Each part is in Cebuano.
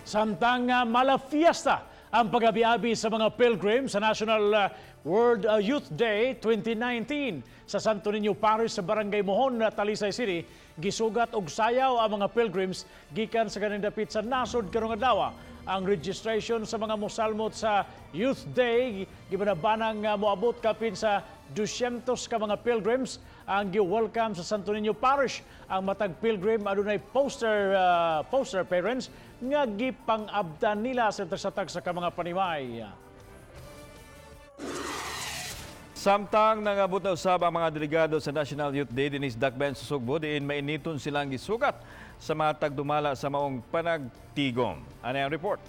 Samtang mala fiesta ang pagabi-abi sa mga pilgrim sa National World Youth Day 2019 sa Santo Niño Parish sa Barangay Mohon, Talisay City, gisugat og sayaw ang mga pilgrims gikan sa kanang dapit sa nasod karong adlaw. Ang registration sa mga mosalmot sa Youth Day gibanabanang moabot kapin sa 200 ka mga pilgrims ang gi-welcome sa Santo Niño Parish. Ang matag pilgrim adunay poster parents nga gipang-abdan nila sa tagsa ka mga panimay. Samtang nangabot na usab ang mga delegado sa National Youth Day dinhi sa Dakbayan sa Sugbo, diin mainiton silang gisugat sa mga tagdumala sa maong panagtigom. Ano ang report?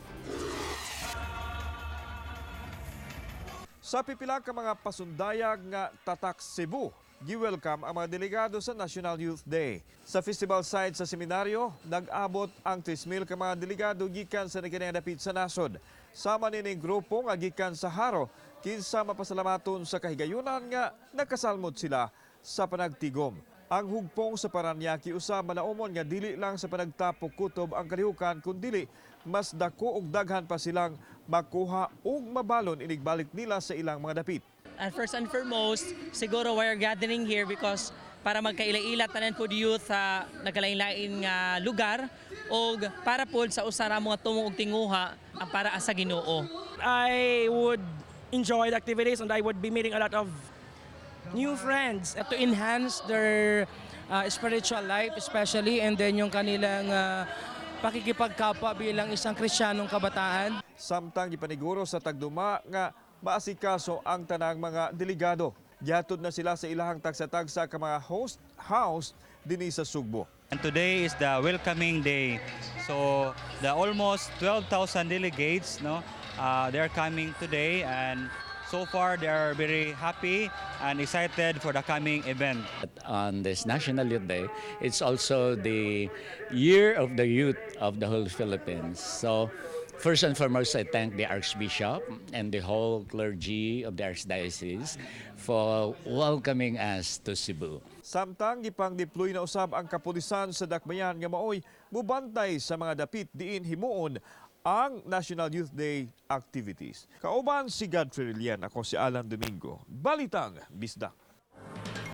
Sa pipila ka mga pasundayag nga tatak Cebu, gi-welcome ang mga delegado sa National Youth Day. Sa festival site sa seminaryo, nag-abot ang 3,000 ka mga delegado gikan sa nagkinahang dapit sa nasod. Sama nining grupo nga gikan sa Jaro, kinsa mapasalamaton sa kahigayunan nga nakasalmot sila sa panagtigom. Ang hugpong sa Paranaque usa malaumon nga dili lang sa panagtapok kutob ang kalihukan, kundili mas dako og daghan pa silang makuha ug mabalon inigbalik nila sa ilang mga dapit. And first and foremost, siguro we are gathering here because para magkaila-ila tanan po youth sa nagkalain-lain nga lugar og para po sa usa ra mga tumong og tinguha ang para sa Ginoo. I would enjoy the activities and I would be meeting a lot of new friends. To enhance their spiritual life especially, and then yung kanilang pakikipagkapwa bilang isang Kristiyanong kabataan. Samtang gipaniguro sa tagduma nga maasikaso ang tanang mga delegado. Gihatod na sila sa ilahang tagsa-tagsa ka mga host house dinhi sa Sugbo. And today is the welcoming day. So the almost 12,000 delegates, no, they are coming today, and so far they are very happy and excited for the coming event. On this National Youth Day, it's also the year of the youth of the whole Philippines. So, first and foremost, I thank the Archbishop and the whole clergy of the Archdiocese for welcoming us to Cebu. Samtang gipang-deploy na usab ang kapulisan sa Dakbayan nga maoy mubantay sa mga dapit diin himuon ang National Youth Day activities. Kauban si Godfrey Rilian, ako si Alan Domingo. Balitang Bisdak.